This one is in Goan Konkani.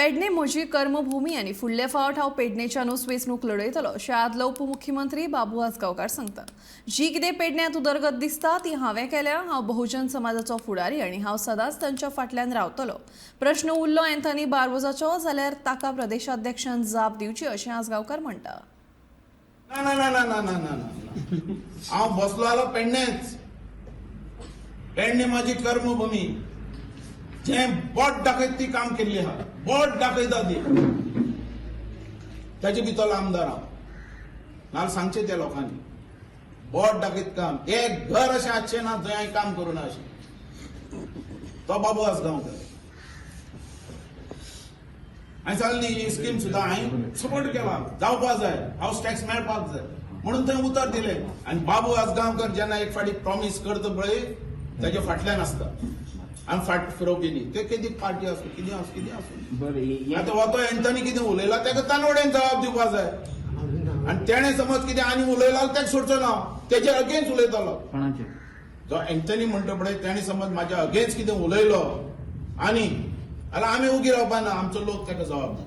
पेडणे म्हजी कर्मभूमी आनी फुडले फावट हांव पेडणेच्यानूच वेंचणूक लढयतलो अशें आदलो उपमुख्यमंत्री बाबू आजगांवकार सांगता. जी कितें पेडण्यांत उदरगत दिसता ती हांवें केल्या. हांव बहुजन समाजाचो फुडारी आनी हांव सदांच तांच्या फाटल्यान रावतलो. प्रश्न उरलो अँथनी बार्बोजाचो जाल्यार ताका प्रदेशाध्यक्षान जाप दिवची अशें आजगांवकार म्हणटा. ना ना ना ना ना ना ना ना, हांव बसलो जाल्यार पेडणेच. पेडणे माझी कर्मभूमी. जें बोट दाखयत ती काम केल्ली आहा. बोट दाखयता ती, ताचे भितर आमदार हांव. नाजाल्यार सांगचें त्या लोकांनी, बोट दाखयत काम. एक घर अशें आसचें ना जंय हांवें काम करूं ना अशें. तो बाबू आजगांवकर हांवें सांगलें न्ही, ही स्कीम सुद्दां हांवें सपोर्ट केला, जावपाक जाय, हावस टॅक्स मेळपाक जाय म्हणून थंय उतर दिलें. आनी बाबू आजगांवकर जेन्ना एक फावटी प्रॉमीस करता पळय, ताच्या फाटल्यान आसता आनी फाट फिरोवपी न्ही. ते केदी पार्टी आसूं, कितें आसूं, कितें आसूं. बरं. आतां हो तो एंथनी कितें उलयला ताका तानवड्यान जबाब दिवपाक जाय. आनी तेणें समज कितें आनी उलयला जाल्यार ताका सोडचो ना हांव. तेजेर अगेन्स्ट उलयतलो. कोणाचे? जो एंथनी म्हणटा पळय, तेणें समज म्हाज्या अगेन्स्ट कितें उलयलो आनी जाल्यार आमी उगी रावपा ना. आमचो लोक ताका जबाब दिता.